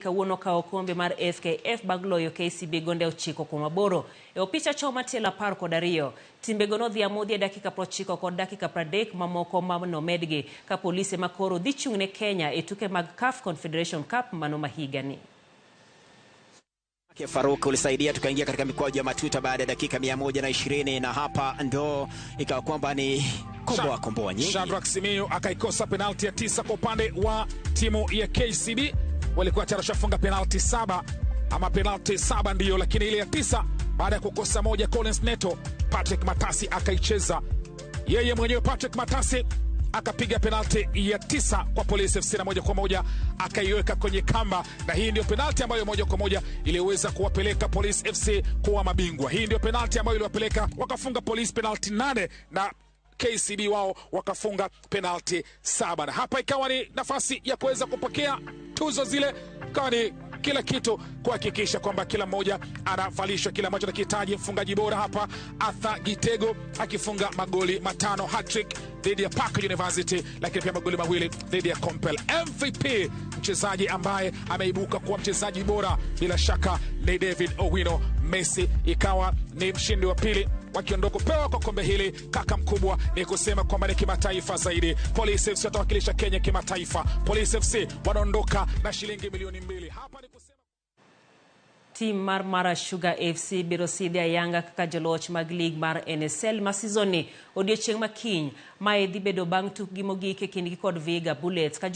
Kawuono okawo okombe mar FKF bang' loyo KCB gonde 9-8 e opich achoma tielo 12. Timbego nodhi amodhi e dakika 90 kod dakika 30 mamoko ma nomedgi ka polise ma koro dhi chung' ne Kenya e tuke mag CAF Confederation Cup mano ma higani. Faruk ulisaidia tukaingia katika mikwaju ya matuta baada ya dakika 120 na hapa ndo ikawa kwamba ni komboa komboa nyingi. Shadrack Simiyu akaikosa penalti ya 9 kwa upande wa timu ya KCB. Walikuwa tayari washafunga penalti 7 ama penalti 7 ndiyo, lakini ile ya 9 baada ya kukosa moja Collins Neto, Patrick Matasi akaicheza yeye mwenyewe. Patrick Matasi akapiga penalti ya 9 kwa Police FC na moja kwa moja akaiweka kwenye kamba, na hii ndio penalti ambayo moja kwa moja iliweza kuwapeleka Police FC kuwa mabingwa. Hii ndio penalti ambayo iliwapeleka wakafunga Police penalti 8 na KCB wao wakafunga penalti 7, na hapa ikawa ni nafasi ya kuweza kupokea tuzo zile, ikawa ni kila kitu kuhakikisha kwamba kila mmoja anavalishwa kile ambacho anakihitaji. Mfungaji bora hapa Arthur Gitego akifunga magoli 5 hat-trick dhidi ya Park University, lakini pia magoli 2 dhidi ya Compel. MVP mchezaji ambaye ameibuka kuwa mchezaji bora bila shaka ni David Owino Messi, ikawa ni mshindi wa pili wakiondoka kupewa kwa kombe hili. Kaka mkubwa ni kusema kwamba ni kimataifa zaidi. Police FC watawakilisha Kenya kimataifa. Police FC wanaondoka na shilingi milioni 2. Hapa ni kusema Tim mar Mara Sugar FC biro sidhe ayanga kaka joloch mag lig mar NSL ma season ni odiochieng' ma kiny. Mae dhi bedo bang' tukgi mogik e kindgi kod Vihiga Bullets ka